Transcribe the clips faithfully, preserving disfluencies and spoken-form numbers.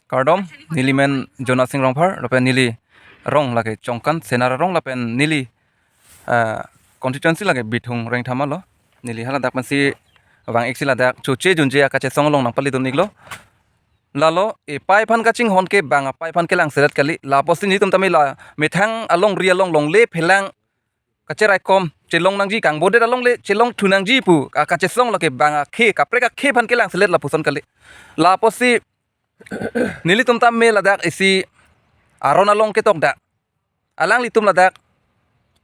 Kardom, neli men Jonasing Rongphar, lapen neli rong lake Chongkan, Senar arong lapen neli, eh, constituency lake Bithung Rengthama lo. Neli haladak pensi vang-ik si ladak choche junje akachesong along nangpali dun-iklo. Lalo, epei aphan kachinghon ke bang apei aphan kelangselet kali. Lapusi nelitum tame la methang alongri along longle phelang kacheraikom chelong nangji, kangbodet alongle chelong thu nangji pu akachesong lake bang akhei, kaprek akhei aphan kelangselet lapuson kali. Lapusi nelitum tame ladak isi aron along ketok dak, alanglitum ladak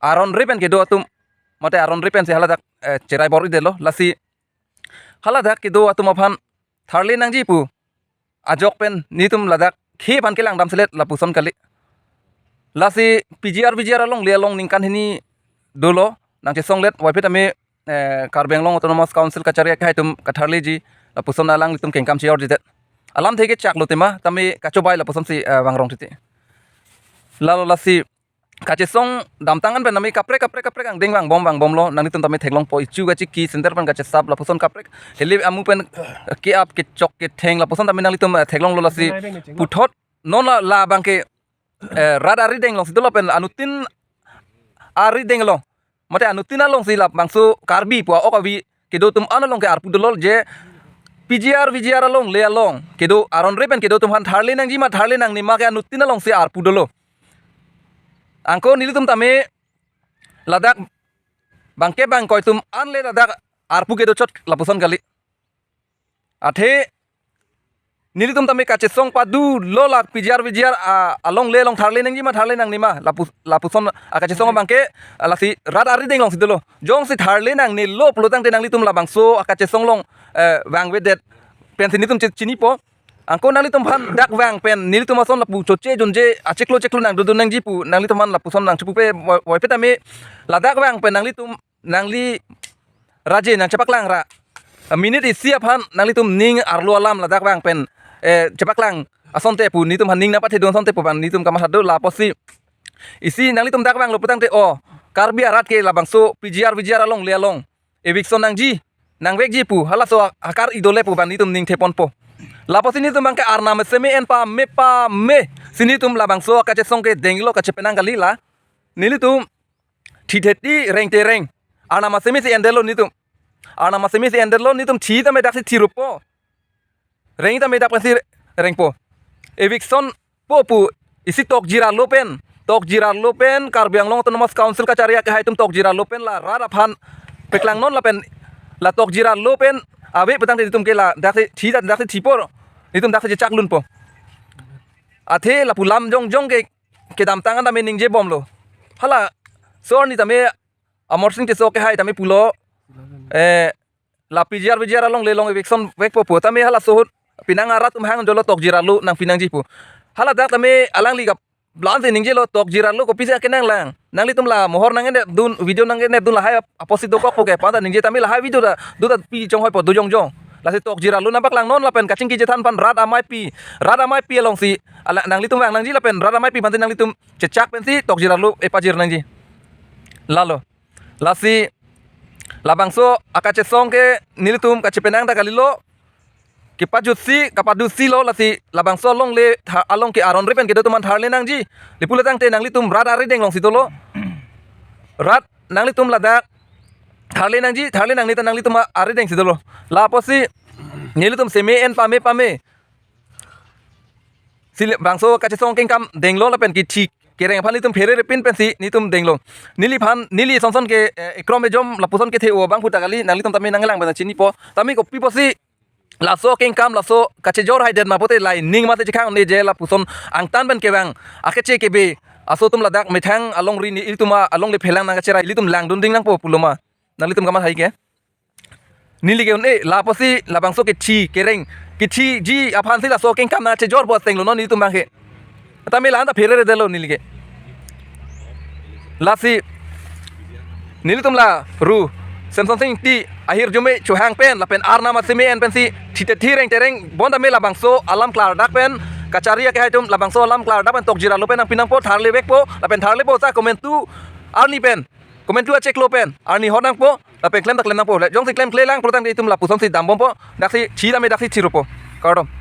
aron re pen kedo atum, mate aron re pensi haladak, eh, cherai bor-idetlo. Lasi haladak kedo atum aphan tharle nangji pu ajok pen nelitum ladak khei aphan kelangdamselet lapuson kali. Lasi P G R V G R alongle along ningkan hini dolo nangchesonglet, waiphit tame, eh, Karbi Anglong Autonomous Council kachari akehai atum katharleji lapuson alanglitum kengkam chi-or-jidet. Alamthe kechaklo tema, tame kachobai lapuson si, eh, vangrong titi. Lalo lasi kachesong damtang an pen tame kaprek kaprek kaprek angdeng vangbom vangbomlo, nanglitum tame theklongpo, ichu kachiki, center pen kachesap lapuson kaprek, heli amu pen, eh, ke-ap kechok ketheng lapuson tame nanglitum, eh, theklonglo. Lasi puthot non la, labang ke, eh, rat arideng alongsi dolo pen anuttin arideng along, mate anuttin alongsi labangso Karbi pu a-ok avi kedo atum an along ke arpu dolo je P G R V G R alongle along kedo aron re pen kedo atum aphan tharle nangji ma tharle nangne ma ke anuttin alongsi arpu dolo. Anke nelitum tame ladak bang kebang koi atum an le ladak arpu kedo chot lapuson kali. Athe nelitum tame kachesong padulo la P G R V G R, ah, alongle along tharle nangji ma tharle nangne ma lapu, lapuson akachesong abang ke, ah, lasi rat arideng alongsi dolo. Jongsi tharle nangnelo pulo tangte nanglitum labangso akachesong along, eh, vangvedet pensi nelitum chi-, chinipo. Anke nanglitum aphan dak vang pen nelitum ason lapu choche junje achiklo chiklo nangdodun nangji pu nanglitum aphan lapuson nangchipupe, wai-, waiphit tame ladak vang pen nanglitum nangli raje nangchepaklang ra, minute isi aphan nanglitum ning arlo alam ladak vang pen, eh, chepaklang asonte pu nelitum aphan ning nangpathedun asonte pu bang nelitum kamatha do. Lapusi isi nanglitum dak vanglo putangte, o, Karbi arat ke labangso P G R V G R alongle along eviction nangji, nangvekji pu halaso akar idole pu bang nelitum ning theponpo. Lapusi nelitum bang ke arnam seme en pame pame si nelitum labangso akachesong ke denglo, kachepenang kali la. Nelitum thithe thi rengte reng. Arnam aseme si endetlo nelitum. Arnam aseme si endetlo, nelitum thi tame daksi thirupo. Reng tame dak pensi rengpo. Eviction po pu isi tokjiralo pen, tokjiralo pen Karbi Anglong Autonomous Council kachari akehai atum tokjiralo pen la rat aphan peklangnon lapen la tokjiralo pen ave putangte nelitum ke la daksi thi, daksi thipo. Nelitum daksi chechak lunpo. Athe lapu lam jongjong ke kedamtang an tame ningjebomlo. Hala so arni tame Amarsing Tisso akehai tame pulo, eh, la P G R V G R alongle along eviction vekpo pu tame halaso ahut penang arat atum hang jolo tokjiralo nangpi nangji pu. Haladak tame alangli kap blansi ningjelo tokjiralo kopisi akenang lang. Nanglitum la mohor nangenepdun, video nangenepdun lahai ap-, apotsi dokokpo ke panta ningje tame lahai video ta do ta pi chonghoipo, do jongjong. Lasi tokjiralo nangpaklangnon lapen kachingki chethan aphan rat ameipi, rat ameipi alongsi ala nanglitum vang nangji lapen rat ameipi aphansi nanglitum chechak pensi tokjiralo epajir nangji. Lalo. Lasi labangso akachesong ke nelitum kachepenang ta kalilo. Kepajutsi, kapadutsi lo, lasi labangso alongle tha-, along ke aron re pen kedo atum aphan tharle nangji. Lapulo tangte nanglitum rat arideng alongsi dolo. Rat nanglitum ladak tharle nangji, tharle nangne ta nanglitum a-, aridengsi dolo. Lapusi nelitum seme en pame pame si labangso kachesong kengkam denglo lapen kithi kereng aphan nelitum pherere pin pensi nelitum denglo. Neliphan, neli sonson ke, eh, ekrom ejom lapuson kethe-o abang pu ta kali, nanglitum tame nanglang pen chinipo. Tame kopi pusi laso kengkam, laso kachejor haidet ma pute lai ning mate chekhang ne je lapuson angtan pen kevang akeche kebe aso atum ladak methang alongri nelitum alongle phelang nangkacherai, ilitum langdunding nangpo pulo ma. Nanglitum kamatha ke. Neli ke un-e, lapusi labangso kithi kereng, kithiji aphansi laso kengkam nangchejorpo atenglo non nelitum abang ke. Tame la-an ta pherere detlo neli ke. Lasi nelitum la ru Semsonsing Ingti ahirjume chohang pen lapen arnam aseme en pensi thithe thi rengte reng bon tame labangso alam klardak pen kachari akehai atum labangso alam klardak pen tokjiralo pen nangpi nangpo, tharle vekpo lapen tharlepo sa komantu arni pen, komantu achiklo pen arni hot nangpo lapen klem ta klem nangpo. Le jongsi klemkle lang pulo tangte itum lapusonsi dambompo, daksi thi tame daksi thirupo. Kardom.